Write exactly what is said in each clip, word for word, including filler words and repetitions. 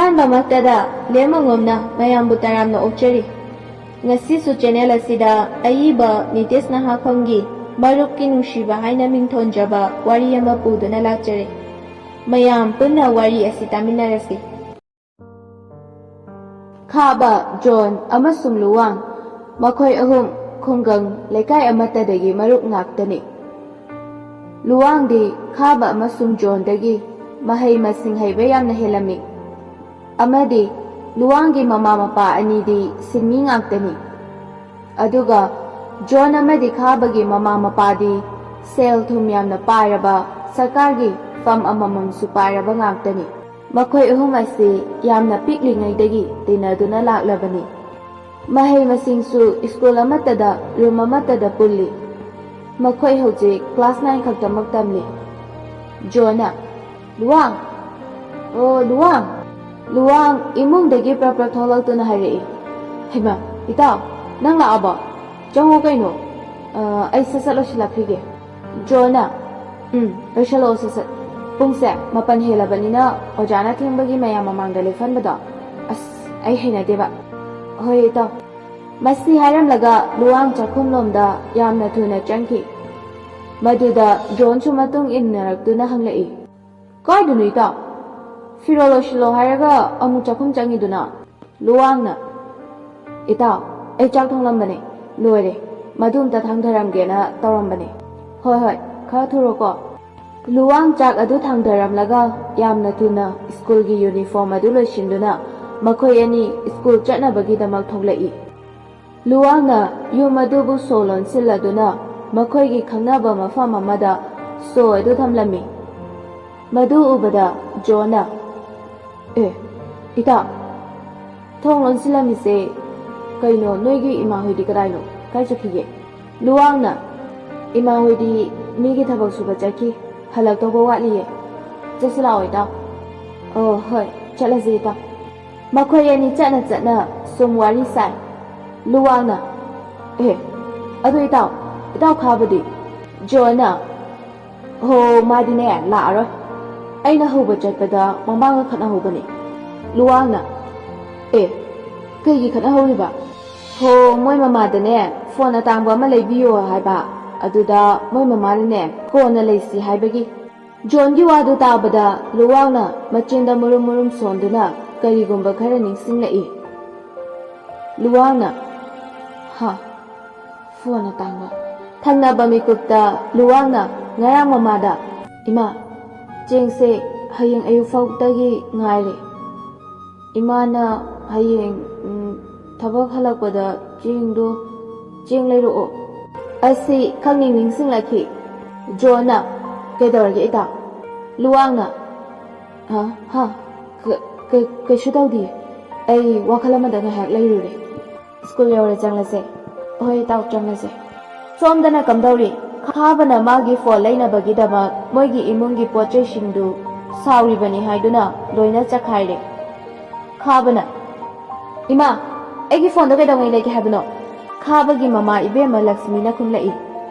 ꯑꯍꯥꯟꯕꯃꯛꯇꯗ ꯂꯦꯝꯃꯉꯣꯝꯅ ꯃꯌꯥꯝꯕꯨ ꯇꯔꯥꯝꯅ ꯑꯣꯛꯆꯔꯤ꯫ ꯉꯁꯤꯁꯨ ꯆꯦꯅꯦꯜ ꯑꯁꯤꯗ ꯑꯏꯕ ꯅꯤꯇꯦꯁ ꯅꯍꯥꯈꯣꯝꯒꯤ ꯃꯔꯨꯞꯀꯤ ꯅꯨꯡꯁꯤꯕ ꯍꯥꯏꯅ ꯃꯤꯡꯊꯣꯟꯖꯕ ꯋꯥꯔꯤ ꯑꯃ ꯄꯨꯗꯨꯅ ꯂꯥꯛꯆꯔꯦ꯫ ꯃꯌꯥꯝ ꯄꯨꯟꯅ ꯋꯥꯔꯤ ꯑꯁꯤ ꯇꯥꯃꯤꯟꯅꯔꯁꯤ꯫ ꯈꯥꯕ, ꯖꯣꯟ ꯑꯃꯁꯨꯡ ꯂꯨꯋꯥꯡ, ꯃꯈꯣꯏ ꯑꯍꯨꯝ ꯈꯨꯡꯒꯪ ꯂꯩꯀꯥꯏ ꯑꯃꯠꯇꯗꯒꯤ ꯃꯔꯨꯞ ꯉꯥꯛꯇꯅꯤ꯫ ꯂꯨꯋꯥꯡꯗꯤ ꯈꯥꯕ ꯑꯃꯁꯨꯡ ꯖꯣꯟꯗꯒꯤ ꯃꯍꯩ ꯃꯁꯤꯡ ꯍꯩꯕ ꯌꯥꯝꯅ ꯍꯦꯜꯂꯝꯃꯤ꯫ ꯑꯃꯗꯤ ꯂꯨꯋꯥꯡꯒꯤ ꯃꯃꯥ ꯃꯄꯥ ꯑꯅꯤꯗꯤ ꯁꯤꯟꯃꯤ ꯉꯥꯛꯇꯅꯤ꯫ ꯑꯗꯨꯒ ꯖꯣꯟ ꯑꯃꯗꯤ ꯈꯥꯕꯒꯤ ꯃꯃꯥ ꯃꯄꯥꯗꯤ ꯁꯦꯜ ꯊꯨꯝ ꯌꯥꯝꯅ ꯄꯥꯏꯔꯕ, ꯁꯔꯀꯥꯔꯒꯤ ꯐꯝ ꯑꯃꯃꯝꯁꯨ ꯄꯥꯏꯔꯕ ꯉꯥꯛꯇꯅꯤ꯫ ꯃꯈꯣꯏ ꯑꯍꯨꯝ ꯑꯁꯤ ꯌꯥꯝꯅ ꯄꯤꯛꯂꯤꯉꯩꯗꯒꯤ ꯇꯤꯟꯅꯗꯨꯅ ꯂꯥꯛꯂꯕꯅꯤ꯫ ꯃꯍꯩ ꯃꯁꯤꯡꯁꯨ ꯁ꯭ꯀꯨꯜ ꯑꯃꯠꯇꯗ, ꯔꯨꯝ ꯑꯃꯠꯇꯗ ꯄꯨꯜꯂꯤ꯫ ꯃꯈꯣꯏ ꯍꯧꯖꯤꯛ ꯀ꯭ꯂꯥꯁ ꯅꯥꯏꯟ ꯈꯛꯇꯃꯛ ꯇꯝꯂꯤ꯫ ꯖꯣꯟꯅ, "ꯂꯨꯋꯥꯡ! ꯑꯣ, ꯂꯨꯋꯥꯡ!" ꯂꯨꯋꯥꯡ ꯏꯃꯨꯡꯗꯒꯤ ꯄ꯭ꯔꯞ ꯄ꯭ꯔꯞ ꯊꯣꯛꯂꯛꯇꯨꯅ ꯍꯥꯏꯔꯛꯏ꯫ "ꯍꯩꯃꯥ, ꯏꯇꯥꯎ, ꯅꯪ ꯂꯥꯛꯑꯕꯣ? ꯆꯪꯉꯣ ꯀꯩꯅꯣ꯫ ꯑ, ꯑꯩ ꯁꯠ ꯁꯠ ꯂꯣꯏꯁꯤꯜꯂꯛꯈꯤꯒꯦ꯫" ꯖꯣꯟꯅ, "ꯎꯝ, ꯂꯣꯏꯁꯤꯜꯂꯛꯑꯣ ꯁꯠ ꯁꯠ꯫ ꯄꯨꯡꯁꯦ ꯃꯥꯄꯟ ꯍꯦꯜꯂꯕꯅꯤꯅ ꯑꯣꯖꯥꯅ ꯊꯦꯡꯕꯒꯤ ꯃꯌꯥꯝ ꯃꯃꯥꯡꯗ ꯂꯦꯞꯍꯟꯕꯗꯣ, ꯑꯁ, ꯑꯩ ꯍꯩꯅꯗꯦꯕ꯫" "ꯍꯣꯏ, ꯏꯇꯥꯎ꯫" ꯃꯁꯤ ꯍꯥꯏꯔꯝꯂꯒ ꯂꯨꯋꯥꯡ ꯆꯥꯛꯈꯨꯝꯂꯣꯝꯗ ꯌꯥꯝꯅ ꯊꯨꯅ ꯆꯪꯈꯤ꯫ ꯃꯗꯨꯗ ꯖꯣꯟꯁꯨ ꯃꯇꯨꯡ ꯏꯟꯅꯔꯛꯇꯨꯅ ꯍꯪꯂꯛꯏ, "ꯀꯥꯏꯗꯅꯣ, ꯏꯇꯥꯎ? ꯐꯤꯔꯣꯜ ꯂꯣꯏꯁꯤꯜꯂꯣ ꯍꯥꯏꯔꯒ ꯑꯃꯨꯛ ꯆꯥꯛꯈꯨꯝ ꯆꯪꯉꯤꯗꯨꯅ?" ꯂꯨꯋꯥꯡꯅ, "ꯏꯇꯥꯎ, ꯑꯩ ꯆꯥꯛ ꯊꯣꯡꯂꯝꯕꯅꯦ, ꯂꯣꯏꯔꯦ꯫ ꯃꯗꯨ ꯑꯝꯇ ꯊꯥꯡꯊꯔꯝꯒꯦꯅ ꯇꯧꯔꯝꯕꯅꯦ꯫" "ꯍꯣꯏ, ꯍꯣꯏ, ꯈꯔ ꯊꯨꯔꯣꯀꯣ꯫" ꯂꯨꯋꯥꯡ ꯆꯥꯛ ꯑꯗꯨ ꯊꯥꯡꯊꯔꯝꯂꯒ ꯌꯥꯝꯅ ꯊꯨꯅ ꯁ꯭ꯀꯨꯜꯒꯤ ꯌꯨꯅꯤꯐꯣꯔꯝ ꯑꯗꯨ ꯂꯣꯏꯁꯤꯟꯗꯨꯅ ꯃꯈꯣꯏ ꯑꯅꯤ ꯁ꯭ꯀꯨꯜ ꯆꯠꯅꯕꯒꯤꯗꯃꯛ ꯊꯣꯛꯂꯛꯏ꯫ ꯂꯨꯋꯥꯡꯅ ꯌꯨꯝ ꯑꯗꯨꯕꯨ ꯁꯣ ꯂꯣꯟꯁꯤꯜꯂꯗꯨꯅ ꯃꯈꯣꯏꯒꯤ ꯈꯪꯅꯕ ꯃꯐꯝ ꯑꯃꯗ ꯁꯣ ꯑꯗꯨ ꯊꯝꯂꯝꯃꯤ꯫ ꯃꯗꯨ ꯎꯕꯗ ꯖꯣꯟꯅ, "ꯑꯦ, ꯏꯇꯥ, ꯊꯣꯡ ꯂꯣꯟꯁꯤꯜꯂꯝꯃꯤꯁꯦ ꯀꯩꯅꯣ? ꯅꯣꯏꯒꯤ ꯏꯃꯥꯍꯣꯏꯗꯤ ꯀꯗꯥꯏꯅꯣ? ꯀꯥꯏ ꯆꯠꯈꯤꯒꯦ?" ꯂꯨꯋꯥꯡꯅ, "ꯏꯃꯥꯍꯣꯏꯗꯤ ꯃꯤꯒꯤ ꯊꯕꯛ ꯁꯨꯕ ꯆꯠꯈꯤ꯫ ꯍꯜꯂꯛꯇꯧꯕ ꯋꯥꯠꯂꯤꯌꯦ꯫ ꯆꯠꯁꯤ ꯂꯥꯛꯑꯣ, ꯏꯇꯥꯎ꯫" "ꯑꯣ, ꯍꯣꯏ, ꯆꯠꯂꯁꯤ, ꯏꯇꯥꯎ꯫" ꯃꯈꯣꯏ ꯑꯅꯤ ꯆꯠꯅ ꯆꯠꯅ ꯁꯨꯝ ꯋꯥꯔꯤ ꯁꯥꯏ꯫ ꯂꯨꯋꯥꯡꯅ, "ꯑꯦ, ꯑꯗꯨ ꯏꯇꯥꯎ, ꯏꯇꯥꯎ ꯈꯥꯕꯗꯤ?" ꯖꯣꯟꯅ, "ꯍꯣ, ꯃꯥꯗꯤꯅꯦ, ꯂꯥꯛꯑꯔꯣꯏ꯫ ꯑꯩꯅ ꯍꯧꯕ ꯆꯠꯄꯗ ꯃꯃꯥꯒ ꯈꯠꯅꯍꯧꯕꯅꯤ꯫" ꯂꯨꯋꯥꯡꯅ, "ꯑꯦ, ꯀꯩꯒꯤ ꯈꯠꯅꯍꯧꯔꯤꯕ?" "ꯍꯣ, ꯃꯣꯏ ꯃꯃꯥꯗꯅꯦ ꯐꯣꯟ ꯑꯇꯥꯡꯕ ꯑꯃ ꯂꯩꯕꯤꯌꯣ ꯍꯥꯏꯕ, ꯑꯗꯨꯗ ꯃꯣꯏ ꯃꯃꯥꯅꯅꯦ ꯀꯣꯟꯅ ꯂꯩꯁꯤ ꯍꯥꯏꯕꯒꯤ꯫" ꯖꯣꯟꯒꯤ ꯋꯥꯗꯨ ꯇꯥꯕꯗ ꯂꯨꯋꯥꯡꯅ ꯃꯆꯤꯟꯗ ꯃꯨꯔꯨꯝ ꯃꯨꯔꯨꯝ ꯁꯣꯟꯗꯨꯅ ꯀꯔꯤꯒꯨꯝꯕ ꯈꯔ ꯅꯤꯡꯁꯤꯡꯂꯛꯏ꯫ ꯂꯨꯋꯥꯡꯅ, "ꯍꯥ, ꯐꯣꯟ ꯑꯇꯥꯡꯕ?" ꯊꯪꯅꯕ ꯃꯤꯀꯨꯞꯇ ꯂꯨꯋꯥꯡꯅ ꯉꯔꯥꯡ ꯃꯃꯥꯗ, "ꯏꯃꯥ, ꯆꯦꯡꯁꯦ ꯍꯌꯦꯡ ꯑꯌꯨꯛ ꯐꯥꯎꯇꯒꯤ ꯉꯥꯏꯔꯦ꯫ ꯏꯃꯥꯅ ꯍꯌꯦꯡ, ꯎꯝ, ꯊꯕꯛ ꯍꯜꯂꯛꯄꯗ ꯆꯦꯡꯗꯣ, ꯆꯦꯡ ꯂꯩꯔꯛꯑꯣ꯫" ꯑꯁꯤ ꯈꯪꯅꯤꯡ ꯅꯤꯡꯁꯤꯡꯂꯛꯈꯤ꯫ ꯖꯣꯟꯅ, "ꯀꯩꯗꯧꯔꯒꯦ ꯏꯇꯥ?" ꯂꯨꯋꯥꯡꯅ, "ꯍꯥ, ꯍꯥ, ꯀ-, ꯀ-, ꯀꯩꯁꯨ ꯇꯧꯗꯤꯌꯦ꯫ ꯑꯩ ꯋꯥꯈꯜ ꯑꯃꯗ ꯉꯥꯏꯍꯥꯛ ꯂꯩꯔꯨꯔꯦ꯫ ꯁ꯭ꯀꯨꯜ ꯌꯧꯔꯦ, ꯆꯪꯂꯁꯦ꯫" "ꯍꯣꯏ ꯏꯇꯥꯎ, ꯆꯪꯂꯁꯦ꯫" ꯁꯣꯝꯗꯅ ꯀꯝꯗꯧꯔꯤ? ꯈꯥꯕꯅ ꯃꯥꯒꯤ ꯐꯣꯟ ꯂꯩꯅꯕꯒꯤꯗꯃꯛ ꯃꯣꯏꯒꯤ ꯏꯃꯨꯡꯒꯤ ꯄꯣꯠ ꯆꯩꯁꯤꯡꯗꯨ ꯁꯥꯎꯔꯤꯕꯅꯤ ꯍꯥꯏꯗꯨꯅ ꯂꯣꯏꯅ ꯆꯈꯥꯏꯔꯦ꯫ ꯈꯥꯕꯅ, "ꯏꯃꯥ, ꯑꯩꯒꯤ ꯐꯣꯟꯗꯣ ꯀꯩꯗꯧꯉꯩ ꯂꯩꯒꯦ ꯍꯥꯏꯕꯅꯣ?" ꯈꯥꯕꯒꯤ ꯃꯃꯥ ꯏꯕꯦꯝꯃ ꯂꯛꯁꯃꯤꯅ ꯈꯨꯝꯂꯛꯏ,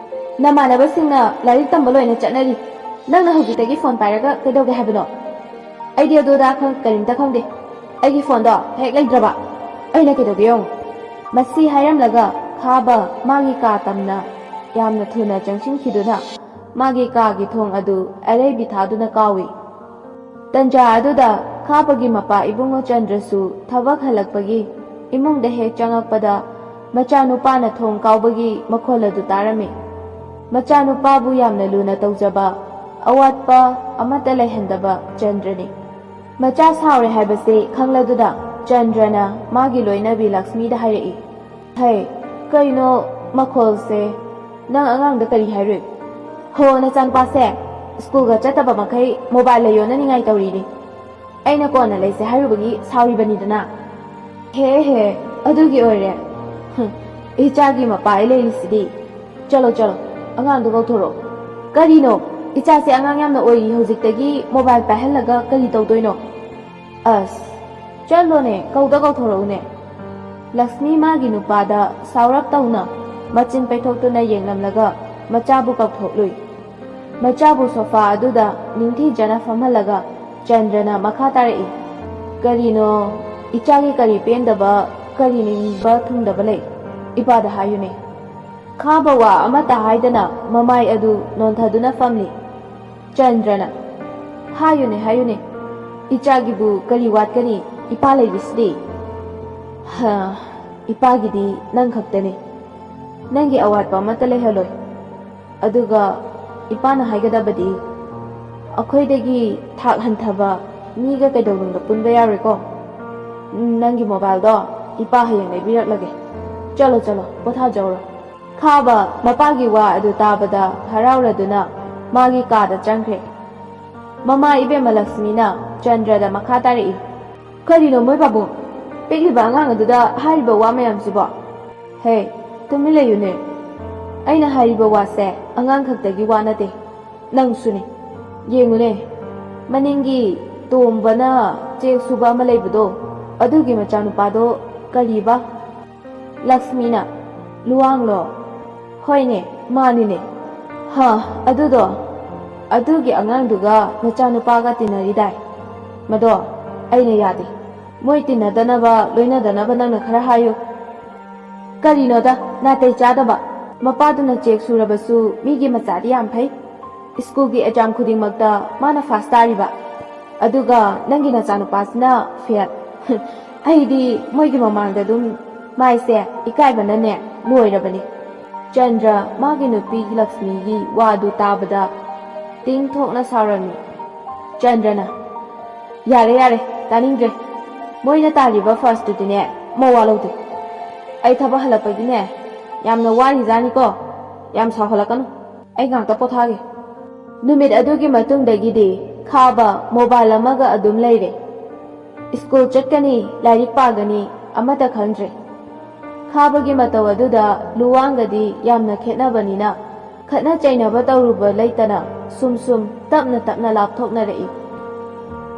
"ꯅꯃꯥꯟꯅꯕꯁꯤꯡꯅ ꯂꯥꯏꯔꯤꯛ ꯇꯝꯕ ꯂꯣꯏꯅ ꯆꯠꯅꯔꯤ꯫ ꯅꯪꯅ ꯍꯧꯖꯤꯛꯇꯒꯤ ꯐꯣꯟ ꯄꯥꯏꯔꯒ ꯀꯩꯗꯧꯒꯦ ꯍꯥꯏꯕꯅꯣ?" "ꯑꯩꯗꯤ ꯑꯗꯨ ꯑꯗꯥ ꯈꯪ-, ꯀꯔꯤꯝꯇ ꯈꯪꯗꯦ꯫ ꯑꯩꯒꯤ ꯐꯣꯟꯗꯣ ꯍꯦꯛ ꯂꯩꯇ꯭ꯔꯕ ꯑꯩꯅ ꯀꯩꯗꯧꯒꯦ ꯌꯦꯡꯉꯨ꯫" ꯃꯁꯤ ꯍꯥꯏꯔꯝꯂꯒ ꯈꯥꯕ ꯃꯥꯒꯤ ꯀꯥ ꯇꯝꯅ ꯌꯥꯝꯅ ꯊꯨꯅ ꯆꯪꯁꯤꯟꯈꯤꯗꯨꯅ ꯃꯥꯒꯤ ꯀꯥꯒꯤ ꯊꯣꯡ ꯑꯗꯨ ꯑꯔꯩꯕꯤ ꯊꯥꯗꯨꯅ ꯀꯥꯎꯏ꯫ ꯇꯟꯖꯥ ꯑꯗꯨꯗ ꯈꯥꯕꯒꯤ ꯃꯄꯥ ꯏꯕꯨꯡꯉꯣ ꯆꯟꯗ꯭ꯔꯁꯨ ꯊꯕꯛ ꯍꯜꯂꯛꯄꯒꯤ ꯏꯃꯨꯡꯗ ꯍꯦꯛ ꯆꯪꯉꯛꯄꯗ ꯃꯆꯥꯅꯨꯄꯥꯅ ꯊꯣꯡ ꯀꯥꯎꯕꯒꯤ ꯃꯈꯣꯜ ꯑꯗꯨ ꯇꯥꯔꯝꯃꯤ꯫ ꯃꯆꯥꯅꯨꯄꯥꯕꯨ ꯌꯥꯝꯅ ꯂꯨꯅ ꯇꯧꯖꯕ, ꯑꯋꯥꯠꯄ ꯑꯃꯠꯇ ꯂꯩꯍꯟꯗꯕ ꯆꯟꯗ꯭ꯔꯅꯤ꯫ ꯃꯆꯥ ꯁꯥꯎꯔꯦ ꯍꯥꯏꯕꯁꯦ ꯈꯪꯂꯗꯨꯅ ꯆꯟꯗ꯭ꯔꯅ ꯃꯥꯒꯤ ꯂꯣꯏꯅꯕꯤ ꯂꯛꯁꯃꯤꯗ ꯍꯥꯏꯔꯛꯏ, "ꯍꯩ, ꯀꯩꯅꯣ ꯃꯈꯣꯜꯁꯦ? ꯅꯪ ꯑꯉꯥꯡꯗ ꯀꯔꯤ ꯍꯥꯏꯔꯨꯏ?" "ꯍꯣ, ꯅꯆꯥꯅꯨꯄꯥꯁꯦ ꯁ꯭ꯀꯨꯜꯒ ꯆꯠꯇꯕ ꯃꯈꯩ ꯃꯣꯕꯥꯏꯜ ꯂꯩꯌꯣꯅ ꯅꯤꯡꯉꯥꯏ ꯇꯧꯔꯤꯅꯤ꯫ ꯑꯩꯅ ꯀꯣꯟꯅ ꯂꯩꯁꯦ ꯍꯥꯏꯔꯨꯕꯒꯤ ꯁꯥꯎꯔꯤꯕꯅꯤꯗꯅ꯫" "ꯍꯦ ꯍꯦ, ꯑꯗꯨꯒꯤ ꯑꯣꯏꯔꯦ꯫ ꯍꯨꯝ, ꯏꯆꯥꯒꯤ ꯃꯄꯥ ꯑꯩ ꯂꯩꯔꯤꯁꯤꯗꯤ꯫ ꯆꯠꯂꯣ ꯆꯠꯂꯣ, ꯑꯉꯥꯡꯗꯣ ꯀꯧꯊꯣꯔꯛꯑꯣ꯫" "ꯀꯔꯤꯅꯣ? ꯏꯆꯥꯁꯦ ꯑꯉꯥꯡ ꯌꯥꯝꯅ ꯑꯣꯏꯔꯤ, ꯍꯧꯖꯤꯛꯇꯒꯤ ꯃꯣꯕꯥꯏꯜ ꯄꯥꯏꯍꯜꯂꯒ ꯀꯔꯤ ꯇꯧꯗꯣꯏꯅꯣ?" "ꯑꯁ, ꯆꯠꯂꯣꯅꯦ, ꯀꯧꯗ ꯀꯧꯊꯣꯔꯛꯎꯅꯦ꯫" ꯂꯛꯁꯃꯤ ꯃꯥꯒꯤ ꯅꯨꯄꯥꯗ ꯁꯥꯎꯔꯞ ꯇꯧꯅ ꯃꯆꯤꯟ ꯄꯩꯊꯣꯛꯇꯨꯅ ꯌꯦꯡꯂꯝꯂꯒ ꯃꯆꯥꯕꯨ ꯀꯧꯊꯣꯛꯂꯨꯏ꯫ ꯃꯆꯥꯕꯨ ꯁꯣꯐꯥ ꯑꯗꯨꯗ ꯅꯤꯡꯊꯤꯖꯅ ꯐꯝꯍꯜꯂꯒ ꯆꯟꯗ꯭ꯔꯅ ꯃꯈꯥ ꯇꯥꯔꯛꯏ, ꯀꯔꯤꯅꯣ? ꯏꯆꯥꯒꯤ ꯀꯔꯤ ꯄꯦꯟꯗꯕ, ꯀꯔꯤ ꯅꯤꯡꯕ ꯊꯨꯡꯗꯕ ꯂꯩ? ꯏꯄꯥꯗ ꯍꯥꯏꯌꯨꯅꯦ꯫ ꯈꯥꯕ ꯋꯥ ꯑꯃꯠꯇ ꯍꯥꯏꯗꯅ ꯃꯃꯥꯏ ꯑꯗꯨ ꯅꯣꯟꯊꯗꯨꯅ ꯐꯝꯂꯤ꯫ ꯆꯟꯗ꯭ꯔꯅ, "ꯍꯥꯏꯌꯨꯅꯦ, ꯍꯥꯏꯌꯨꯅꯦ, ꯏꯆꯥꯒꯤꯕꯨ ꯀꯔꯤ ꯋꯥꯠꯀꯅꯤ? ꯏꯄꯥ ꯂꯩꯔꯤꯁꯤꯗꯤ꯫" "ꯍ, ꯏꯄꯥꯒꯤꯗꯤ ꯅꯪ ꯈꯛꯇꯅꯤ꯫ ꯅꯪꯒꯤ ꯑꯋꯥꯠꯄ ꯑꯃꯠꯇ ꯂꯩꯍꯜꯂꯣꯏ꯫ ꯑꯗꯨꯒ ꯏꯄꯥꯅ ꯍꯥꯏꯒꯗꯕꯗꯤ, ꯑꯩꯈꯣꯏꯗꯒꯤ ꯊꯥꯛ ꯍꯟꯊꯕ ꯃꯤꯒ ꯀꯩꯗꯧꯅꯨꯡꯗ ꯄꯨꯟꯕ ꯌꯥꯔꯣꯏꯀꯣ꯫ ꯎꯝ, ꯅꯪꯒꯤ ꯃꯣꯕꯥꯏꯜꯗꯣ ꯏꯄꯥ ꯍꯌꯦꯡ ꯂꯩꯕꯤꯔꯛꯂꯒꯦ꯫ ꯆꯠꯂꯣ, ꯆꯠꯂꯣ, ꯄꯣꯊꯥꯖꯧꯔꯣ꯫" ꯈꯥꯕ ꯃꯄꯥꯒꯤ ꯋꯥ ꯑꯗꯨ ꯇꯥꯕꯗ ꯍꯔꯥꯎꯔꯗꯨꯅ ꯃꯥꯒꯤ ꯀꯥꯗ ꯆꯪꯈ꯭ꯔꯦ꯫ ꯃꯃꯥ ꯏꯕꯦꯝꯃ ꯂꯛꯁꯃꯤꯅ ꯆꯟꯗ꯭ꯔꯗ ꯃꯈꯥ ꯇꯥꯔꯛꯏ꯫ "ꯀꯔꯤꯅꯣ ꯃꯣꯏ ꯄꯥꯕꯨꯡ? ꯄꯤꯛꯂꯤꯕ ꯑꯉꯥꯡ ꯑꯗꯨꯗ ꯍꯥꯏꯔꯤꯕ ꯋꯥ ꯃꯌꯥꯝꯁꯤꯕꯣ?" "ꯍꯦ, ꯇꯨꯃꯤꯟ ꯂꯩꯌꯨꯅꯦ꯫ ꯑꯩꯅ ꯍꯥꯏꯔꯤꯕ ꯋꯥꯁꯦ ꯑꯉꯥꯡ ꯈꯛꯇꯒꯤ ꯋꯥ ꯅꯠꯇꯦ, ꯅꯪꯁꯨꯅꯦ꯫ ꯌꯦꯡꯉꯨꯅꯦ, ꯃꯅꯤꯡꯒꯤ ꯇꯣꯝꯕꯅ ꯆꯦꯛ ꯁꯨꯕ ꯑꯃ ꯂꯩꯕꯗꯣ, ꯑꯗꯨꯒꯤ ꯃꯆꯥꯅꯨꯄꯥꯗꯣ ꯀꯔꯤꯕ?" ꯂꯛꯁꯃꯤꯅ, "ꯂꯨꯋꯥꯡꯂꯣ? ꯍꯣꯏꯅꯦ, ꯃꯥꯅꯤꯅꯦ꯫ ꯍꯥ, ꯑꯗꯨꯗꯣ, ꯑꯗꯨꯒꯤ ꯑꯉꯥꯡꯗꯨꯒ ꯅꯆꯥꯅꯨꯄꯥꯒ ꯇꯤꯟꯅꯔꯤꯗꯥꯏ? ꯃꯗꯣ ꯑꯩꯅ ꯌꯥꯗꯦ꯫ ꯃꯣꯏ ꯇꯤꯟꯅꯗꯅꯕ, ꯂꯣꯏꯅꯗꯅꯕ ꯅꯪꯅ ꯈꯔ ꯍꯥꯏꯌꯨ꯫" "ꯀꯔꯤꯅꯣꯗ, ꯅꯥꯇꯩ ꯆꯥꯗꯕ꯫ ꯃꯄꯥꯗꯨꯅ ꯆꯦꯛ ꯁꯨꯔꯕꯁꯨ ꯃꯤꯒꯤ ꯃꯆꯥꯗꯤ ꯌꯥꯝ ꯐꯩ꯫ ꯁ꯭ꯀꯨꯜꯒꯤ ꯑꯦꯛꯖꯥꯝ ꯈꯨꯗꯤꯡꯃꯛꯇ ꯃꯥꯅ ꯐꯥꯁ ꯇꯥꯔꯤꯕ꯫ ꯑꯗꯨꯒ ꯅꯪꯒꯤ ꯅꯆꯥꯅꯨꯄꯥꯁꯤꯅ ꯐꯦꯜ꯫ ꯑꯩꯗꯤ ꯃꯣꯏꯒꯤ ꯃꯃꯥꯡꯗ ꯑꯗꯨꯝ ꯃꯥꯏꯁꯦ ꯏꯀꯥꯏꯕꯅꯅꯦ ꯂꯣꯏꯔꯕꯅꯤ꯫" ꯆꯟꯗ꯭ꯔ ꯃꯥꯒꯤ ꯅꯨꯄꯤ ꯂꯛꯁꯃꯤꯒꯤ ꯋꯥꯗꯨ ꯇꯥꯕꯗ ꯇꯤꯡ ꯊꯣꯛꯅ ꯁꯥꯎꯔꯝꯃꯤ꯫ ꯆꯟꯗ꯭ꯔꯅ, "ꯌꯥꯔꯦ, ꯌꯥꯔꯦ, ꯇꯥꯅꯤꯡꯗ꯭ꯔꯦ꯫ ꯃꯣꯏꯅ ꯇꯥꯜꯂꯤꯕ ꯐꯥꯁꯇꯨꯗꯤꯅꯦ ꯃꯋꯥ ꯂꯧꯗꯦ꯫ ꯑꯩ ꯊꯕꯛ ꯍꯜꯂꯛꯄꯒꯤꯅꯦ ꯌꯥꯝꯅ ꯋꯥꯔꯤꯖꯥꯅꯤꯀꯣ꯫ ꯌꯥꯝ ꯁꯥꯎꯍꯜꯂꯛꯀꯅꯨ꯫ ꯑꯩ ꯉꯥꯛꯇ ꯄꯣꯊꯥꯒꯦ꯫" ꯅꯨꯃꯤꯠ ꯑꯗꯨꯒꯤ ꯃꯇꯨꯡꯗꯒꯤꯗꯤ ꯈꯥꯕ ꯃꯣꯕꯥꯏꯜ ꯑꯃꯒ ꯑꯗꯨꯝ ꯂꯩꯔꯦ꯫ ꯁ꯭ꯀꯨꯜ ꯆꯠꯀꯅꯤ, ꯂꯥꯏꯔꯤꯛ ꯄꯥꯒꯅꯤ, ꯑꯃꯠꯇ ꯈꯪꯗ꯭ꯔꯦ꯫ ꯈꯥꯕꯒꯤ ꯃꯇꯧ ꯑꯗꯨꯗ ꯂꯨꯋꯥꯡꯒꯗꯤ ꯌꯥꯝꯅ ꯈꯦꯠꯅꯕꯅꯤꯅ ꯈꯠꯅ ꯆꯩꯅꯕ ꯇꯧꯔꯨꯕ ꯂꯩꯇꯅ ꯁꯨꯝ ꯁꯨꯝ ꯇꯞꯅ ꯇꯞꯅ ꯂꯥꯞꯊꯣꯛꯅꯔꯛꯏ꯫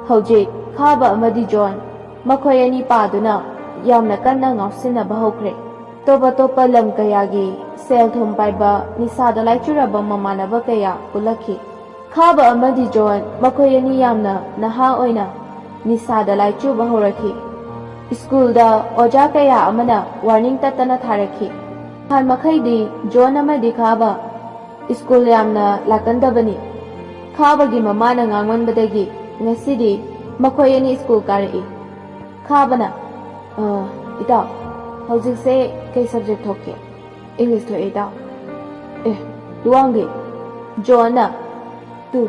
ꯍꯧꯖꯤꯛ ꯈꯥꯕ ꯑꯃꯗꯤ ꯖꯣꯟ ꯃꯈꯣꯏ ꯑꯅꯤ ꯄꯥꯗꯨꯅ ꯌꯥꯝꯅ ꯀꯟꯅ ꯉꯥꯎꯁꯤꯟꯅꯕ ꯍꯧꯈ꯭ꯔꯦ꯫ ꯇꯣꯞ ꯑꯇꯣꯞꯄ ꯂꯝ ꯀꯌꯥꯒꯤ ꯁꯦꯜ ꯊꯨꯝ ꯄꯥꯏꯕ, ꯅꯤꯁꯥꯗ ꯂꯥꯏꯆꯨꯔꯕ ꯃꯃꯥꯟꯅꯕ ꯀꯌꯥ ꯄꯨꯜꯂꯛꯈꯤ꯫ ꯈꯥꯕ ꯑꯃꯗꯤ ꯖꯣꯟ ꯃꯈꯣꯏ ꯑꯅꯤ ꯌꯥꯝꯅ ꯅꯍꯥ ꯑꯣꯏꯅ ꯅꯤꯁꯥꯗ ꯂꯥꯏꯆꯨꯕ ꯍꯧꯔꯛꯈꯤ꯫ ꯁ꯭ꯀꯨꯜꯗ ꯑꯣꯖꯥ ꯀꯌꯥ ꯑꯃꯅ ꯋꯥꯔꯅꯤꯡ ꯇꯠꯇꯅ ꯊꯥꯔꯛꯈꯤ꯫ ꯅꯍꯥꯟ ꯃꯈꯩꯗꯤ ꯖꯣꯟ ꯑꯃꯗꯤ ꯈꯥꯕ ꯁ꯭ꯀꯨꯜ ꯌꯥꯝꯅ ꯂꯥꯛꯀꯟꯗꯕꯅꯤ꯫ ꯈꯥꯕꯒꯤ ꯃꯃꯥꯅ ꯉꯥꯡꯃꯟꯕꯗꯒꯤ ꯉꯁꯤꯗꯤ ꯃꯈꯣꯏ ꯑꯅꯤ ꯁ꯭ꯀꯨꯜ ꯀꯥꯔꯛꯏ꯫ ꯈꯥꯕꯅ, "ꯑ, ꯏꯇꯥꯎ, ꯍꯧꯖꯤꯛꯁꯦ ꯀꯩ ꯁꯕꯖꯦꯛ ꯊꯣꯛꯀꯦ?" "ꯏꯪꯂꯤꯁ ꯊꯣꯛꯑꯦ, ꯏꯇꯥꯎ"꯫ "ꯑꯦ, ꯂꯨꯋꯥꯡꯗꯤ?" ꯖꯣꯟꯅ, "ꯇꯨ,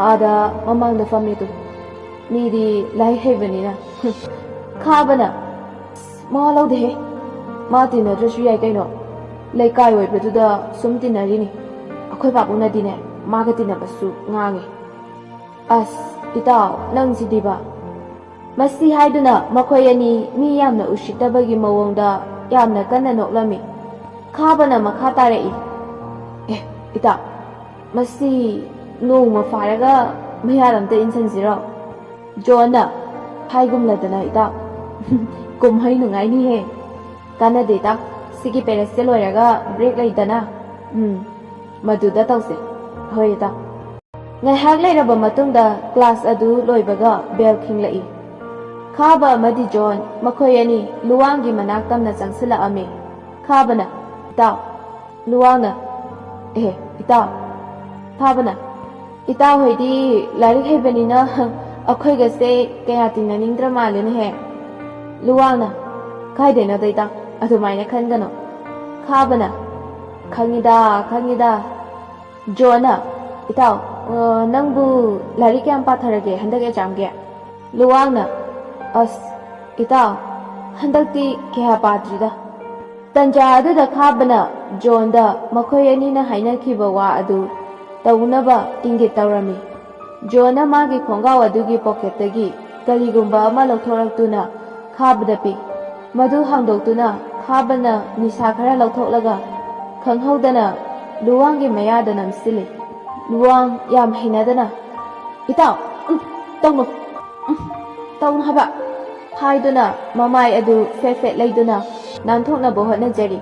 ꯑꯥꯗ ꯃꯃꯥꯡꯗ ꯐꯝꯃꯤ ꯇꯨ꯫ ꯃꯤꯗꯤ ꯂꯥꯏꯔꯤꯛ ꯍꯩꯕꯅꯤꯅ"꯫ ꯈꯥꯕꯅ, "ꯑꯁ, ꯃꯋꯥ ꯂꯧꯗꯦꯍꯦ꯫ ꯃꯥ ꯇꯤꯟꯅꯗ꯭ꯔꯁꯨ ꯌꯥꯏ ꯀꯩꯅꯣ꯫ ꯂꯩꯀꯥꯏ ꯑꯣꯏꯕꯗꯨꯗ ꯁꯨꯝ ꯇꯤꯟꯅꯔꯤꯅꯤ꯫ ꯑꯩꯈꯣꯏ ꯄꯥꯕꯨꯡꯅꯗꯤꯅꯦ, ꯃꯥꯒ ꯇꯤꯟꯅꯕꯁꯨ ꯉꯥꯡꯉꯤ"꯫ "ꯑꯁ, ꯏꯇꯥꯎ, ꯅꯪꯁꯤꯗꯤꯕ"꯫ ꯃꯁꯤ ꯍꯥꯏꯗꯨꯅ ꯃꯈꯣꯏ ꯑꯅꯤ ꯃꯤ ꯌꯥꯝꯅ ꯎꯁꯤꯠꯇꯕꯒꯤ ꯃꯑꯣꯡꯗ ꯌꯥꯝꯅ ꯀꯟꯅ ꯅꯣꯛꯂꯝꯃꯤ꯫ ꯈꯥꯕꯅ ꯃꯈꯥ ꯇꯥꯔꯛꯏ, "ꯑꯦ, ꯏꯇꯥꯎ, ꯃꯁꯤ ꯅꯣꯡꯃ ꯐꯥꯔꯒ ꯃꯌꯥꯗ ꯑꯝꯇ ꯏꯟꯁꯤꯟꯁꯤꯔꯣ?" ꯖꯣꯟꯅ, "ꯍꯥꯏꯒꯨꯝꯅꯗꯅ, ꯏꯇꯥꯎ꯫ ꯀꯨꯝꯍꯩ ꯅꯨꯡꯉꯥꯏꯅꯤꯍꯦ"꯫ "ꯀꯥꯟꯅꯗꯦ, ꯏꯇꯥꯎ꯫ ꯁꯤꯒꯤ ꯄꯦꯔꯦꯠꯁꯦ ꯂꯣꯏꯔꯒ ꯕ꯭ꯔꯦꯛ ꯂꯩꯗꯅ꯫ ꯎꯝ, ꯃꯗꯨꯗ ꯇꯧꯁꯦ"꯫ "ꯍꯣꯏ, ꯏꯇꯥꯎ"꯫ ꯉꯥꯏꯍꯥꯛ ꯂꯩꯔꯕ ꯃꯇꯨꯡꯗ ꯀ꯭ꯂꯥꯁ ꯑꯗꯨ ꯂꯣꯏꯕꯒ ꯕꯦꯜ ꯈꯤꯡꯂꯛꯏ꯫ ꯈꯥꯕ ꯑꯃꯗꯤ ꯖꯣꯟ ꯃꯈꯣꯏ ꯑꯅꯤ ꯂꯨꯋꯥꯡꯒꯤ ꯃꯅꯥꯛ ꯇꯝꯅ ꯆꯪꯁꯤꯜꯂꯛꯑꯝꯃꯤ꯫ ꯈꯥꯕꯅ, "ꯏꯇꯥꯎ"꯫ ꯂꯨꯋꯥꯡꯅ, "ꯑꯦ, ꯏꯇꯥꯎ"꯫ ꯈꯥꯕꯅ, "ꯏꯇꯥꯎ ꯍꯣꯏꯗꯤ ꯂꯥꯏꯔꯤꯛ ꯍꯩꯕꯅꯤꯅ ꯑꯩꯈꯣꯏꯒꯁꯦ ꯀꯌꯥ ꯇꯤꯟꯅꯅꯤꯡꯗ꯭ꯔ ꯃꯥꯜꯂꯦꯅꯦꯍꯦ"꯫ ꯂꯨꯋꯥꯡꯅ, "ꯀꯥꯏꯗꯩꯅꯣꯗ, ꯏꯇꯥꯎ, ꯑꯗꯨꯃꯥꯏꯅ ꯈꯟꯒꯅꯣ"꯫ ꯈꯥꯕꯅ, "ꯈꯪꯉꯤꯗ, ꯈꯪꯉꯤꯗ"꯫ ꯖꯣꯟꯅ, "ꯏꯇꯥꯎ, ꯑ, ꯅꯪꯕꯨ ꯂꯥꯏꯔꯤꯛ ꯀꯌꯥꯝ ꯄꯥꯊꯔꯒꯦ ꯍꯟꯗꯛ ꯑꯦꯛꯖꯥꯝꯒꯤ?" ꯂꯨꯋꯥꯡꯅ, "ꯑꯁ, ꯏꯇꯥꯎ, ꯍꯟꯗꯛꯇꯤ ꯀꯌꯥ ꯄꯥꯗ꯭ꯔꯤꯗ"꯫ ꯇꯟꯖꯥ ꯑꯗꯨꯗ ꯈꯥꯕꯅ ꯖꯣꯟꯗ ꯃꯈꯣꯏ ꯑꯅꯤꯅ ꯍꯥꯏꯅꯈꯤꯕ ꯋꯥ ꯑꯗꯨ ꯇꯧꯅꯕ ꯏꯪꯒꯤꯠ ꯇꯧꯔꯝꯃꯤ꯫ ꯖꯣꯟꯅ ꯃꯥꯒꯤ ꯈꯣꯡꯒ꯭ꯔꯥꯎ ꯑꯗꯨꯒꯤ ꯄꯣꯀꯦꯠꯇꯒꯤ ꯀꯔꯤꯒꯨꯝꯕ ꯑꯃ ꯂꯧꯊꯣꯔꯛꯇꯨꯅ ꯈꯥꯕꯗ ꯄꯤ꯫ ꯃꯗꯨ ꯍꯥꯡꯗꯣꯛꯇꯨꯅ ꯈꯥꯕꯅ ꯅꯤꯁꯥ ꯈꯔ ꯂꯧꯊꯣꯛꯂꯒ ꯈꯪꯍꯧꯗꯅ ꯂꯨꯋꯥꯡꯒꯤ ꯃꯌꯥꯗ ꯅꯝꯁꯤꯜꯂꯤ꯫ ꯂꯨꯋꯥꯡ ꯌꯥꯝ ꯍꯩꯅꯗꯅ, "ꯏꯇꯥꯎ, ꯎꯝ, ꯇꯧꯅꯨ, ꯎꯝ, ꯇꯧꯅꯨ ꯍꯥꯏꯕ" ꯍꯥꯏꯗꯨꯅ ꯃꯃꯥꯏ ꯑꯗꯨ ꯐꯦꯠ ꯐꯦꯠ ꯂꯩꯗꯨꯅ ꯅꯥꯟꯊꯣꯛꯅꯕ ꯍꯣꯠꯅꯖꯔꯤ꯫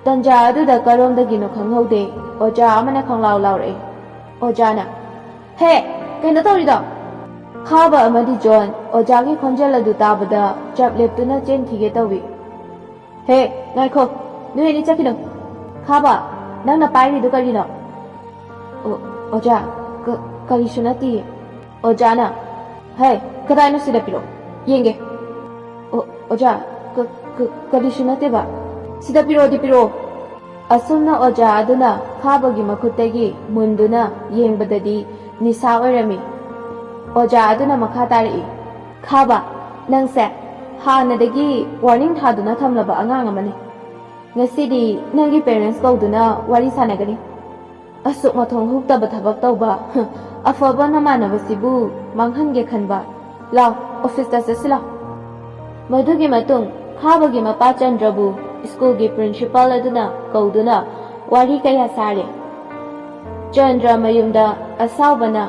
ꯇꯟꯖꯥ ꯑꯗꯨꯗ ꯀꯔꯣꯝꯗꯒꯤꯅꯣ ꯈꯪꯍꯧꯗꯦ, ꯑꯣꯖꯥ ꯑꯃꯅ ꯈꯪꯂꯥꯎ ꯂꯥꯎꯔꯛꯏ꯫ ꯑꯣꯖꯥꯅ, "ꯍꯦ, ꯀꯩꯅꯣ ꯇꯧꯔꯤꯗꯣ?" ꯈꯥꯕ ꯑꯃꯗꯤ ꯖꯣꯟ ꯑꯣꯖꯥꯒꯤ ꯈꯣꯟꯖꯦꯜ ꯑꯗꯨ ꯇꯥꯕꯗ ꯆꯞ ꯂꯦꯞꯇꯨꯅ ꯆꯦꯟꯈꯤꯒꯦ ꯇꯧꯏ꯫ "ꯍꯦ, ꯉꯥꯏꯈꯣ, ꯅꯣꯏ ꯑꯅꯤ ꯆꯠꯈꯤꯅꯨ꯫ ꯈꯥꯕ, ꯅꯪꯅ ꯄꯥꯏꯔꯤꯗꯨ ꯀꯔꯤꯅꯣ?" "ꯑꯣ, ꯑꯣꯖꯥ, ꯀ-, ꯀꯔꯤꯁꯨ ꯅꯠꯇꯤꯌꯦ꯫" ꯑꯣꯖꯥꯅ, "ꯍꯦ, ꯀꯗꯥꯏꯅꯣ, ꯁꯤꯗ ꯄꯤꯔꯛꯑꯣ, ꯌꯦꯡꯒꯦ꯫" "ꯑꯣ, ꯑꯣꯖꯥ, ꯀ-, ꯀ-, ꯀꯔꯤꯁꯨ ꯅꯠꯇꯦꯕ꯫" "ꯁꯤꯗ ꯄꯤꯔꯛꯑꯣꯗꯤ ꯄꯤꯔꯛꯑꯣ꯫" ꯑꯁꯨꯝꯅ ꯑꯣꯖꯥ ꯑꯗꯨꯅ ꯈꯥꯕꯒꯤ ꯃꯈꯨꯠꯇꯒꯤ ꯃꯨꯟꯗꯨꯅ ꯌꯦꯡꯕꯗꯗꯤ ꯅꯤꯁꯥ ꯑꯣꯏꯔꯝꯃꯤ꯫ ꯑꯣꯖꯥ ꯑꯗꯨꯅ ꯃꯈꯥ ꯇꯥꯔꯛꯏ, "ꯈꯥꯕ, ꯅꯪꯁꯦ ꯍꯥꯟꯅꯗꯒꯤ ꯋꯥꯔꯅꯤꯡ ꯊꯥꯗꯨꯅ ꯊꯝꯂꯕ ꯑꯉꯥꯡ ꯑꯃꯅꯤ꯫ ꯉꯁꯤꯗꯤ ꯅꯪꯒꯤ ꯄꯦꯔꯦꯟꯁ ꯀꯧꯗꯨꯅ ꯋꯥꯔꯤ ꯁꯥꯟꯅꯒꯅꯤ꯫ ꯑꯁꯨꯛ ꯃꯊꯣꯡ ꯍꯨꯛꯇꯕ ꯊꯕꯛ ꯇꯧꯕ, ꯍ, ꯑꯐꯕ ꯅꯃꯥꯟꯅꯕꯁꯤꯕꯨ ꯃꯥꯡꯍꯟꯒꯦ ꯈꯟꯕ꯫ ꯂꯥꯎ, ꯑꯣꯐꯤꯁꯇ ꯆꯠꯁꯤ ꯂꯥꯎ꯫" ꯃꯗꯨꯒꯤ ꯃꯇꯨꯡ ꯈꯥꯕꯒꯤ ꯃꯄꯥ ꯆꯟꯗ꯭ꯔꯕꯨ ꯁ꯭ꯀꯨꯜꯒꯤ ꯄ꯭ꯔꯤꯟꯁꯤꯄꯥꯜ ꯑꯗꯨꯅ ꯀꯧꯗꯨꯅ ꯋꯥꯔꯤ ꯀꯌꯥ ꯁꯥꯔꯦ꯫ ꯆꯟꯗ꯭ꯔ ꯃꯌꯨꯝꯗ ꯑꯁꯥꯎꯕꯅ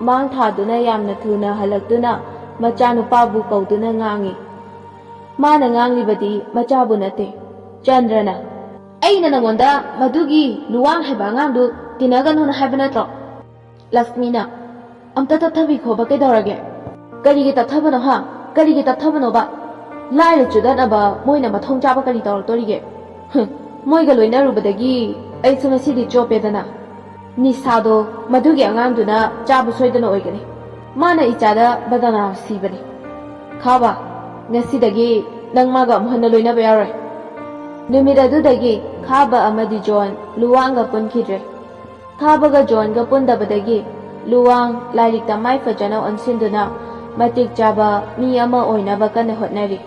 ꯃꯥꯡ ꯊꯥꯗꯨꯅ ꯌꯥꯝꯅ ꯊꯨꯅ ꯍꯜꯂꯛꯇꯨꯅ ꯃꯆꯥꯅꯨꯄꯥꯕꯨ ꯀꯧꯗꯨꯅ ꯉꯥꯡꯏ꯫ ꯃꯥꯅ ꯉꯥꯡꯂꯤꯕꯗꯤ ꯃꯆꯥꯕꯨ ꯅꯠꯇꯦ꯫ ꯆꯟꯗ꯭ꯔꯅ, "ꯑꯩꯅ ꯅꯉꯣꯟꯗ ꯃꯗꯨꯒꯤ ꯂꯨꯋꯥꯡ ꯍꯥꯏꯕ ꯑꯉꯥꯡꯗꯨ ꯇꯤꯟꯅꯒꯅꯨꯅ ꯍꯥꯏꯕ ꯅꯠꯇ꯭ꯔꯣ?" ꯂꯛꯁꯃꯤꯅ, "ꯑꯝꯇ ꯇꯞꯊꯕꯤꯈꯣꯕ, ꯀꯩꯗꯧꯔꯒꯦ?" "ꯀꯔꯤꯒꯤ ꯇꯞꯊꯕꯅꯣ ꯍꯥ? ꯀꯔꯤꯒꯤ ꯇꯞꯊꯕꯅꯣꯕ? ꯂꯥꯏꯔ ꯆꯨꯗꯠꯅꯕ ꯃꯣꯏꯅ ꯃꯊꯣꯡ ꯆꯥꯕ ꯀꯔꯤ ꯇꯧꯔꯛꯇꯣꯔꯤꯒꯦ? ꯍꯨꯝ, ꯃꯣꯏꯒ ꯂꯣꯏꯅꯔꯨꯕꯗꯒꯤ ꯑꯩꯁꯨ ꯉꯁꯤꯗꯤ ꯆꯣꯞꯄꯦꯗꯅ꯫ ꯅꯤꯁꯥꯗꯣ ꯃꯗꯨꯒꯤ ꯑꯉꯥꯡꯗꯨꯅ ꯆꯥꯕ ꯁꯣꯏꯗꯅ ꯑꯣꯏꯒꯅꯤ꯫ ꯃꯥꯅ ꯏꯆꯥꯗ ꯕꯗꯅꯥꯝ ꯁꯤꯕꯅꯤ꯫ ꯈꯥꯕ, ꯉꯁꯤꯗꯒꯤ ꯅꯪ ꯃꯥꯒ ꯑꯃꯨꯛ ꯍꯟꯅ ꯂꯣꯏꯅꯕ ꯌꯥꯔꯣꯏ꯫" ꯅꯨꯃꯤꯠ ꯑꯗꯨꯗꯒꯤ ꯈꯥꯕ ꯑꯃꯗꯤ ꯖꯣꯟ ꯂꯨꯋꯥꯡꯒ ꯄꯨꯟꯈꯤꯗ꯭ꯔꯦ꯫ ꯈꯥꯕꯒ ꯖꯣꯟꯒ ꯄꯨꯟꯗꯕꯗꯒꯤ ꯂꯨꯋꯥꯡ ꯂꯥꯏꯔꯤꯛꯇ ꯃꯥꯏ ꯐꯖꯅ ꯑꯣꯟꯁꯤꯟꯗꯨꯅ ꯃꯇꯤꯛ ꯆꯥꯕ ꯃꯤ ꯑꯃ ꯑꯣꯏꯅꯕ ꯀꯟꯅ ꯍꯣꯠꯅꯔꯤ꯫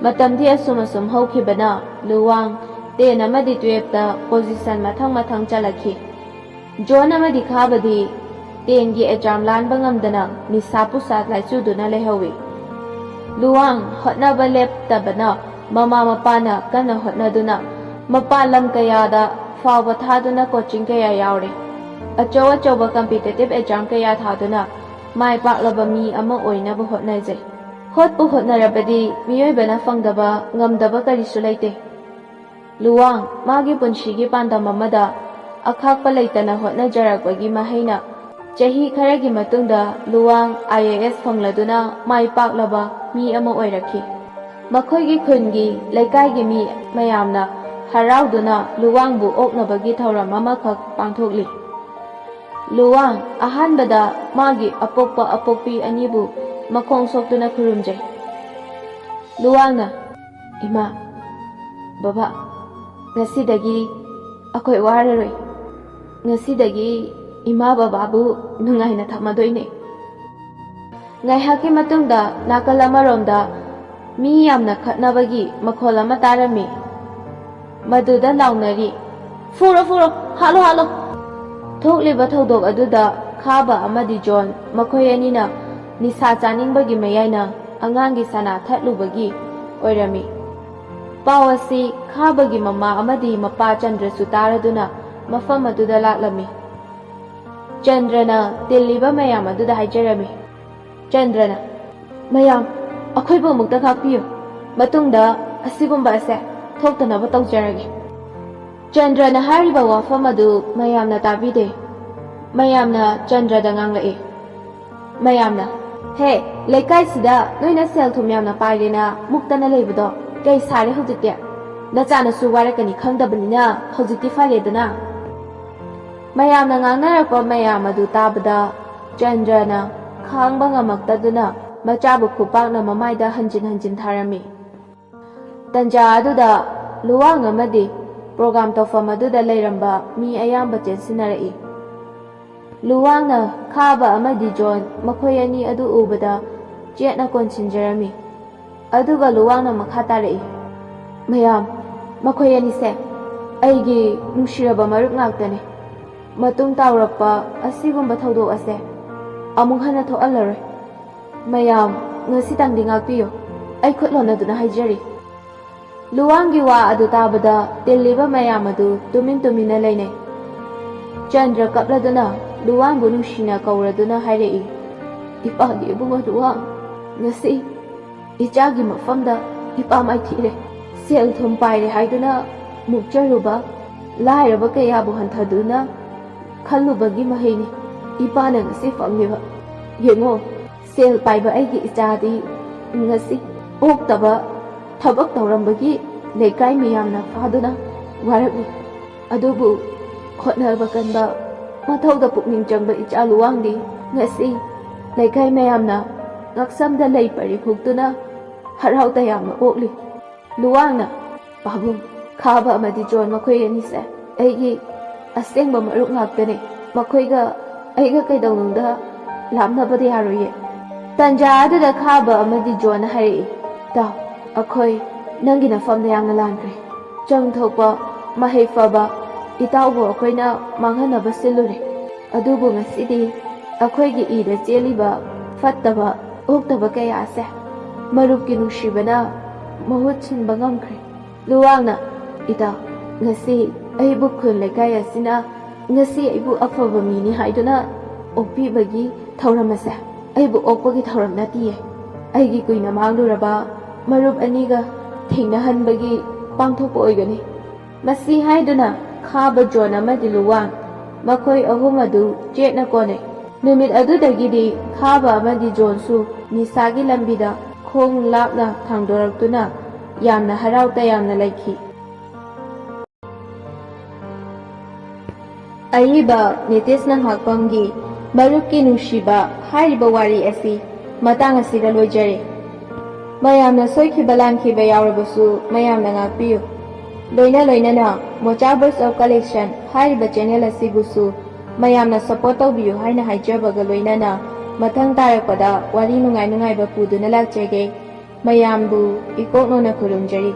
ꯃꯇꯝꯗꯤ ꯑꯁꯨꯝ ꯑꯁꯨꯝ ꯍꯧꯈꯤꯕꯅ ꯂꯨꯋꯥꯡ ꯇꯦꯟ ꯑꯃꯗꯤ ꯇꯨꯌꯦꯜꯐꯇ ꯄꯣꯖꯤꯁꯟ ꯃꯊꯪ ꯃꯊꯪ ꯆꯜꯂꯛꯈꯤ꯫ ꯖꯣꯟ ꯑꯃꯗꯤ ꯈꯥꯕꯗꯤ ꯇꯦꯟꯒꯤ ꯑꯦꯛꯖꯥꯝ ꯂꯥꯟꯕ ꯉꯝꯗꯅ ꯅꯤꯁꯥ ꯄꯨꯁꯥ ꯂꯥꯏꯆꯨꯗꯨꯅ ꯂꯩꯍꯧꯏ꯫ ꯂꯨꯋꯥꯡ ꯍꯣꯠꯅꯕ ꯂꯦꯞꯇꯕꯅ ꯃꯃꯥ ꯃꯄꯥꯅ ꯀꯟꯅ ꯍꯣꯠꯅꯗꯨꯅ ꯃꯄꯥꯟ ꯂꯝ ꯀꯌꯥꯗ ꯐꯥꯎꯕ ꯊꯥꯗꯨꯅ ꯀꯣꯆꯤꯡ ꯀꯌꯥ ꯌꯥꯎꯔꯦ꯫ ꯑꯆꯧ ꯑꯆꯧꯕ ꯀꯝꯄꯤꯇꯤꯇꯤꯚ ꯑꯦꯛꯖꯥꯝ ꯀꯌꯥ ꯊꯥꯗꯨꯅ ꯃꯥꯏ ꯄꯥꯛꯂꯕ ꯃꯤ ꯑꯃ ꯑꯣꯏꯅꯕ ꯍꯣꯠꯅꯖꯩ꯫ ꯍꯣꯠꯄꯨ ꯍꯣꯠꯅꯔꯕꯗꯤ ꯃꯤꯑꯣꯏꯕꯅ ꯐꯪꯗꯕ ꯉꯝꯗꯕ ꯀꯔꯤꯁꯨ ꯂꯩꯇꯦ꯫ ꯂꯨꯋꯥꯡ ꯃꯥꯒꯤ ꯄꯨꯟꯁꯤꯒꯤ ꯄꯥꯟꯗꯝ ꯑꯃꯗ ꯑꯈꯥꯛꯄ ꯂꯩꯇꯅ ꯍꯣꯠꯅꯖꯔꯛꯄꯒꯤ ꯃꯍꯩꯅ ꯆꯍꯤ ꯈꯔꯒꯤ ꯃꯇꯨꯡꯗ ꯂꯨꯋꯥꯡ ꯑꯥꯏ ꯑꯦ ꯑꯦꯁ ꯐꯪꯂꯗꯨꯅ ꯃꯥꯏ ꯄꯥꯛꯂꯕ ꯃꯤ ꯑꯃ ꯑꯣꯏꯔꯛꯈꯤ꯫ ꯃꯈꯣꯏꯒꯤ ꯈꯨꯟꯒꯤ, ꯂꯩꯀꯥꯏꯒꯤ ꯃꯤ ꯃꯌꯥꯝꯅ ꯍꯔꯥꯎꯗꯨꯅ ꯂꯨꯋꯥꯡꯕꯨ ꯑꯣꯛꯅꯕꯒꯤ ꯊꯧꯔꯝ ꯑꯃꯈꯛ ꯄꯥꯡꯊꯣꯛꯂꯤ꯫ ꯂꯨꯋꯥꯡ ꯑꯍꯥꯟꯕꯗ ꯃꯥꯒꯤ ꯑꯄꯣꯛꯄ ꯑꯄꯣꯛꯄꯤ ꯑꯅꯤꯕꯨ ꯃꯈꯣꯡ ꯁꯣꯛꯇꯨꯅ ꯈꯨꯔꯨꯝꯖꯩ꯫ ꯂꯨꯋꯥꯡꯅ, "ꯏꯃꯥ, ꯕꯕꯥ, ꯉꯁꯤꯗꯒꯤ ꯑꯩꯈꯣꯏ ꯋꯥꯔꯔꯣꯏ꯫ ꯉꯁꯤꯗꯒꯤ ꯏꯃꯥ ꯕꯕꯥꯕꯨ ꯅꯨꯡꯉꯥꯏꯅ ꯊꯝꯃꯗꯣꯏꯅꯦ"꯫ ꯉꯥꯏꯍꯥꯛꯀꯤ ꯃꯇꯨꯡꯗ ꯅꯥꯀꯜ ꯑꯃꯔꯣꯝꯗ ꯃꯤ ꯌꯥꯝꯅ ꯈꯠꯅꯕꯒꯤ ꯃꯈꯣꯜ ꯑꯃ ꯇꯥꯔꯝꯃꯤ꯫ ꯃꯗꯨꯗ ꯂꯥꯎꯅꯔꯤ, "ꯐꯨꯔꯣ, ꯐꯨꯔꯣ, ꯍꯥꯠꯂꯣ, ꯍꯥꯠꯂꯣ!" ꯊꯣꯛꯂꯤꯕ ꯊꯧꯗꯣꯛ ꯑꯗꯨꯗ ꯈꯥꯕ ꯑꯃꯗꯤ ꯖꯣꯟ, ꯃꯈꯣꯏ ꯑꯅꯤꯅ ꯅꯤꯁꯥ ꯆꯥꯅꯤꯡꯕꯒꯤ ꯃꯌꯥꯏꯅ ꯑꯉꯥꯡꯒꯤ ꯁꯅꯥ ꯊꯠꯂꯨꯕꯒꯤ ꯑꯣꯏꯔꯝꯃꯤ꯫ ꯄꯥꯎ ꯑꯁꯤ ꯈꯥꯕꯒꯤ ꯃꯃꯥ ꯑꯃꯗꯤ ꯃꯄꯥ ꯆꯟꯗ꯭ꯔꯁꯨ ꯇꯥꯔꯗꯨꯅ ꯃꯐꯝ ꯑꯗꯨꯗ ꯂꯥꯛꯂꯝꯃꯤ꯫ ꯆꯟꯗ꯭ꯔꯅ ꯇꯤꯜꯂꯤꯕ ꯃꯌꯥꯝ ꯑꯗꯨꯗ ꯍꯥꯏꯖꯔꯝꯃꯤ꯫ ꯆꯟꯗ꯭ꯔꯅ, "ꯃꯌꯥꯝ, ꯑꯩꯈꯣꯏꯕꯨ ꯑꯃꯨꯛꯇ ꯉꯥꯛꯄꯤꯌꯨ꯫ ꯃꯇꯨꯡꯗ ꯑꯁꯤꯒꯨꯝꯕ ꯑꯁꯦ ꯊꯣꯛꯇꯅꯕ ꯇꯧꯖꯔꯒꯦ"꯫ ꯆꯟꯗ꯭ꯔꯅ ꯍꯥꯏꯔꯤꯕ ꯋꯥꯐꯝ ꯑꯗꯨ ꯃꯌꯥꯝꯅ ꯇꯥꯕꯤꯗꯦ꯫ ꯃꯌꯥꯝꯅ ꯆꯟꯗ꯭ꯔꯗ ꯉꯥꯡꯂꯛꯏ꯫ ꯃꯌꯥꯝꯅ, "ꯍꯦ, ꯂꯩꯀꯥꯏꯁꯤꯗ ꯅꯣꯏꯅ ꯁꯦꯜ ꯊꯨꯝ ꯌꯥꯝꯅ ꯄꯥꯏꯔꯦꯅ ꯃꯨꯛꯇꯅ ꯂꯩꯕꯗꯣ ꯀꯩ ꯁꯥꯔꯦ ꯍꯧꯖꯤꯛꯇꯤ? ꯅꯆꯥꯅꯁꯨ ꯋꯥꯔꯛꯀꯅꯤ ꯈꯪꯗꯕꯅꯤꯅ ꯍꯧꯖꯤꯛꯇꯤ ꯐꯔꯦꯗꯅ"꯫ ꯃꯌꯥꯝꯅ ꯉꯥꯡꯅꯔꯛꯄ ꯃꯌꯥꯝ ꯑꯗꯨ ꯇꯥꯕꯗ ꯆꯟꯗ꯭ꯔꯅ ꯈꯥꯡꯕ ꯉꯝꯃꯛꯇꯗꯨꯅ ꯃꯆꯥꯕꯨ ꯈꯨꯄꯥꯛꯅ ꯃꯃꯥꯏꯗ ꯍꯟꯖꯤꯟ ꯍꯟꯖꯤꯟ ꯊꯥꯔꯝꯃꯤ꯫ ꯇꯟꯖꯥ ꯑꯗꯨꯗ ꯂꯨꯋꯥꯡ ꯑꯃꯗꯤ ꯄ꯭ꯔꯣꯒ꯭ꯔꯥꯝ ꯇꯧꯐꯝ ꯑꯗꯨꯗ ꯂꯩꯔꯝꯕ ꯃꯤ ꯑꯌꯥꯝꯕ ꯆꯦꯟꯁꯤꯟꯅꯔꯛꯏ꯫ ꯂꯨꯋꯥꯡꯅ ꯈꯥꯕ ꯑꯃꯗꯤ ꯖꯣꯟ ꯃꯈꯣꯏ ꯑꯅꯤ ꯑꯗꯨ ꯎꯕꯗ ꯆꯦꯠꯅ ꯀꯣꯟꯁꯤꯟꯖꯔꯝꯃꯤ꯫ ꯑꯗꯨꯒ ꯂꯨꯋꯥꯡꯅ ꯃꯈꯥ ꯇꯥꯔꯛꯏ, "ꯃꯌꯥꯝ, ꯃꯈꯣꯏ ꯑꯅꯤꯁꯦ ꯑꯩꯒꯤ ꯅꯨꯡꯁꯤꯔꯕ ꯃꯔꯨꯞ ꯉꯥꯛꯇꯅꯤ꯫ ꯃꯇꯨꯡ ꯇꯥꯎꯔꯛꯄ ꯑꯁꯤꯒꯨꯝꯕ ꯊꯧꯗꯣꯛ ꯑꯁꯦ ꯑꯃꯨꯛ ꯍꯟꯅ ꯊꯣꯛꯍꯜꯂꯔꯣꯏ꯫ ꯃꯌꯥꯝ, ꯉꯁꯤꯇꯪꯗꯤ ꯉꯥꯛꯄꯤꯌꯨ꯫ ꯑꯩ ꯈꯨꯠ ꯂꯣꯟꯅꯗꯨꯅ ꯍꯥꯏꯖꯔꯤ"꯫ ꯂꯨꯋꯥꯡꯒꯤ ꯋꯥ ꯑꯗꯨ ꯇꯥꯕꯗ ꯇꯤꯜꯂꯤꯕ ꯃꯌꯥꯝ ꯑꯗꯨ ꯇꯨꯃꯤꯟ ꯇꯨꯃꯤꯟꯅ ꯂꯩꯅꯩ꯫ ꯆꯟꯗ꯭ꯔ ꯀꯞꯂꯗꯨꯅ ꯂꯨꯋꯥꯡꯕꯨ ꯅꯨꯡꯁꯤꯅ ꯀꯧꯔꯗꯨꯅ ꯍꯥꯏꯔꯛꯏ, "ꯏꯄꯥꯒꯤ ꯏꯕꯨꯡꯉꯣ ꯂꯨꯋꯥꯡ, ꯉꯁꯤ ꯏꯆꯥꯒꯤ ꯃꯐꯝꯗ ꯏꯄꯥ ꯃꯥꯏꯊꯤꯔꯦ꯫ ꯁꯦꯜ ꯊꯨꯝ ꯄꯥꯏꯔꯦ ꯍꯥꯏꯗꯨꯅ ꯃꯨꯛꯆꯔꯨꯕ, ꯂꯥꯏꯔꯕ ꯀꯌꯥꯕꯨ ꯍꯟꯊꯗꯨꯅ ꯈꯜꯂꯨꯕꯒꯤ ꯃꯍꯩꯅꯤ꯫ ꯏꯄꯥꯅ ꯉꯁꯤ ꯐꯪꯂꯤꯕ, ꯌꯦꯡꯉꯣ, ꯁꯦꯜ ꯄꯥꯏꯕ ꯑꯩꯒꯤ ꯏꯆꯥꯗꯤ ꯉꯁꯤ ꯑꯣꯛꯇꯕ ꯊꯕꯛ ꯇꯧꯔꯝꯕꯒꯤ ꯂꯩꯀꯥꯏ ꯃꯤꯌꯥꯝꯅ ꯐꯥꯗꯨꯅ ꯋꯥꯔꯛꯂꯤ꯫ ꯑꯗꯨꯕꯨ ꯍꯣꯠꯅꯕ ꯀꯟꯕ, ꯃꯊꯧꯗ ꯄꯨꯛꯅꯤꯡ ꯆꯪꯕ ꯏꯆꯥ ꯂꯨꯋꯥꯡꯗꯤ ꯉꯁꯤ ꯂꯩꯀꯥꯏ ꯃꯌꯥꯝꯅ ꯉꯛꯁꯝꯗ ꯂꯩ ꯄꯔꯤ ꯍꯨꯛꯇꯨꯅ ꯍꯔꯥꯎ ꯇꯌꯥꯝꯅ ꯑꯣꯛꯂꯤ꯫ ꯂꯨꯋꯥꯡꯅ, "ꯄꯥꯕꯨꯡ, ꯈꯥꯕ ꯑꯃꯗꯤ ꯖꯣꯟ ꯃꯈꯣꯏ ꯑꯅꯤꯁꯦ ꯑꯩꯒꯤ ꯑꯁꯦꯡꯕ ꯃꯔꯨꯞ ꯉꯥꯛꯇꯅꯦ꯫ ꯃꯈꯣꯏꯒ ꯑꯩꯒ ꯀꯩꯗꯧꯅꯨꯡꯗ ꯂꯥꯞꯅꯕꯗ ꯌꯥꯔꯣꯏꯌꯦ"꯫ ꯇꯟꯖꯥ ꯑꯗꯨꯗ ꯈꯥꯕ ꯑꯃꯗꯤ ꯖꯣꯟꯅ ꯍꯥꯏꯔꯛꯏ, "ꯏꯇꯥꯎ, ꯑꯩꯈꯣꯏ ꯅꯪꯒꯤ ꯅꯐꯝꯗ ꯌꯥꯝꯅ ꯂꯥꯟꯈ꯭ꯔꯦ꯫ ꯆꯪ ꯊꯣꯛꯄ, ꯃꯍꯩ ꯐꯕ ꯏꯇꯥꯎꯕꯨ ꯑꯩꯈꯣꯏꯅ ꯃꯥꯡꯍꯟꯅꯕ ꯁꯤꯜꯂꯨꯔꯦ꯫ ꯑꯗꯨꯕꯨ ꯉꯁꯤꯗꯤ ꯑꯩꯈꯣꯏꯒꯤ ꯏꯗ ꯆꯦꯜꯂꯤꯕ ꯐꯠꯇꯕ, ꯑꯣꯛꯇꯕ ꯀꯌꯥꯁꯦ ꯃꯔꯨꯞꯀꯤ ꯅꯨꯡꯁꯤꯕꯅ ꯃꯍꯨꯠ ꯁꯤꯟꯕ ꯉꯝꯈ꯭ꯔꯦ"꯫ ꯂꯨꯋꯥꯡꯅ, "ꯏꯇꯥꯎ, ꯉꯁꯤ ꯑꯩꯕꯨ ꯈꯨꯜ ꯂꯩꯀꯥꯏ ꯑꯁꯤꯅ ꯉꯁꯤ ꯑꯩꯕꯨ ꯑꯐꯕ ꯃꯤꯅꯤ ꯍꯥꯏꯗꯨꯅ ꯑꯣꯛꯄꯤꯕꯒꯤ ꯊꯧꯔꯝ ꯑꯁꯦ ꯑꯩꯕꯨ ꯑꯣꯛꯄꯒꯤ ꯊꯧꯔꯝ ꯅꯠꯇꯤꯌꯦ꯫ ꯑꯩꯒꯤ ꯀꯨꯏꯅ ꯃꯥꯡꯂꯨꯔꯕ ꯃꯔꯨꯞ ꯑꯅꯤꯒ ꯊꯦꯡꯅꯍꯟꯕꯒꯤ ꯄꯥꯡꯊꯣꯛꯄ ꯑꯣꯏꯒꯅꯤ"꯫ ꯃꯁꯤ ꯍꯥꯏꯗꯨꯅ ꯈꯥꯕ, ꯖꯣꯟ ꯑꯃꯗꯤ ꯂꯨꯋꯥꯡ, ꯃꯈꯣꯏ ꯑꯍꯨꯝ ꯑꯗꯨ ꯆꯦꯠꯅ ꯀꯣꯟꯅꯩ꯫ ꯅꯨꯃꯤꯠ ꯑꯗꯨꯗꯒꯤꯗꯤ ꯈꯥꯕ ꯑꯃꯗꯤ ꯖꯣꯟꯁꯨ ꯅꯤꯁꯥꯒꯤ ꯂꯝꯕꯤꯗ ꯈꯣꯡ ꯂꯥꯞꯅ ꯊꯥꯡꯗꯣꯔꯛꯇꯨꯅ ꯌꯥꯝꯅ ꯍꯔꯥꯎ ꯇꯌꯥꯝꯅ ꯂꯩꯈꯤ꯫ ꯑꯏꯕ ꯅꯤꯇꯤꯁ ꯅꯪꯍꯥꯛꯄꯝꯒꯤ ꯃꯔꯨꯞꯀꯤ ꯅꯨꯡꯁꯤꯕ ꯍꯥꯏꯔꯤꯕ ꯋꯥꯔꯤ ꯑꯁꯤ ꯃꯇꯥꯡ ꯑꯁꯤꯗ ꯂꯣꯏꯖꯔꯦ꯫ ꯃꯌꯥꯝꯅ ꯁꯣꯏꯈꯤꯕ ꯂꯥꯟꯈꯤꯕ ꯌꯥꯎꯔꯕꯁꯨ ꯃꯌꯥꯝꯅ ꯉꯥꯛꯄꯤꯌꯨ꯫ ꯂꯣꯏꯅ ꯂꯣꯏꯅꯅ Mocha Voice of Collection ꯍꯥꯏꯔꯤꯕ channel ꯑꯁꯤꯕꯨꯁꯨ ꯃꯌꯥꯝꯅ support ꯇꯧꯕꯤꯌꯨ ꯍꯥꯏꯅ ꯍꯥꯏꯖꯕꯒ ꯂꯣꯏꯅꯅ ꯃꯊꯪ ꯇꯥꯔꯛꯄꯗ ꯋꯥꯔꯤ ꯅꯨꯡꯉꯥꯏ ꯅꯨꯡꯉꯥꯏꯕ ꯄꯨꯗꯨꯅ ꯂꯥꯛꯆꯒꯦ꯫ ꯃꯌꯥꯝꯕꯨ ꯏꯀꯣꯛꯅꯣꯅ ꯈꯨꯔꯨꯝꯖꯔꯤ꯫